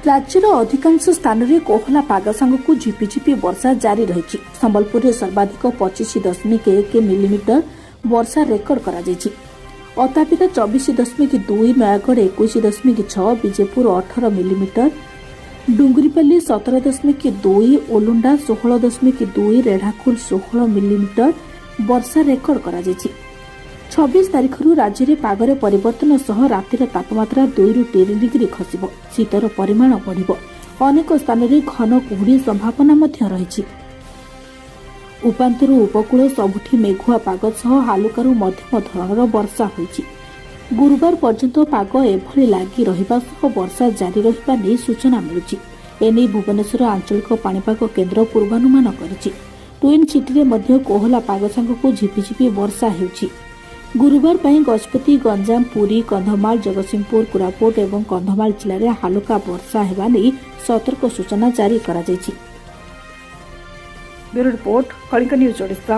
ରାଜ୍ୟର ଅଧିକାଂଶ ସ୍ଥାନରେ କୋହଲା ପାଗ ସାଙ୍ଗକୁ ଝିପିଝିପି ବର୍ଷା ଜାରି ରହିଛି। ସମ୍ବଲପୁରରେ ସର୍ବାଧିକ 25.1 ମିଲିମିଟର ବର୍ଷା ରେକର୍ଡ କରାଯାଇଛି। ଅତାବିରା 24.2, ନୟାଗଡ଼ 21.6, ବିଜେପୁର 18 ମିଲିମିଟର, ଡୁଙ୍ଗୁରିପାଲି 17.2, ଉଲୁଣ୍ଡା 16.2, ରେଢ଼ାଖୋଲ 16 ମିଲିମିଟର ବର୍ଷା ରେକର୍ଡ କରାଯାଇଛି। 26 ତାରିଖରୁ ରାଜ୍ୟରେ ପାଗରେ ପରିବର୍ତ୍ତନ ସହ ରାତିର ତାପମାତ୍ରା 2ରୁ 3 ଡିଗ୍ରୀ ଖସିବ। ଶୀତର ପରିମାଣ ବଢ଼ିବ। ଅନେକ ସ୍ଥାନରେ ଘନ କୁହୁଡ଼ି ସମ୍ଭାବନା ମଧ୍ୟ ରହିଛି। ଉପାନ୍ତରୁ ଉପକୂଳ ସବୁଠି ମେଘୁଆ ପାଗ ସହ ହାଲୁକାରୁ ମଧ୍ୟମ ଧରଣର ବର୍ଷା ହୋଇଛି। ଗୁରୁବାର ପର୍ଯ୍ୟନ୍ତ ପାଗ ଏଭଳି ଲାଗି ରହିବା ସହ ବର୍ଷା ଜାରି ରହିବା ନେଇ ସୂଚନା ମିଳୁଛି। ଏନେଇ ଭୁବନେଶ୍ୱର ଆଞ୍ଚଳିକ ପାଣିପାଗ କେନ୍ଦ୍ର ପୂର୍ବାନୁମାନ କରିଛି। ଟ୍ୱିନ୍ ସିଟିରେ ମଧ୍ୟ କୋହଲା ପାଗ ସାଙ୍ଗକୁ ଝିପିଝିପି ବର୍ଷା ହେଉଛି। ଗୁରୁବାର ପାଇଁ ଗଜପତି, ଗଞ୍ଜାମ, ପୁରୀ, କନ୍ଧମାଳ, ଜଗତସିଂହପୁର, କୋରାପୁଟ ଏବଂ କନ୍ଧମାଳ ଜିଲ୍ଲାରେ ହାଲୁକା ବର୍ଷା ହେବା ନେଇ ସତର୍କ ସୂଚନା ଜାରି କରାଯାଇଛି। Bureau report, Kalinga news Odisha.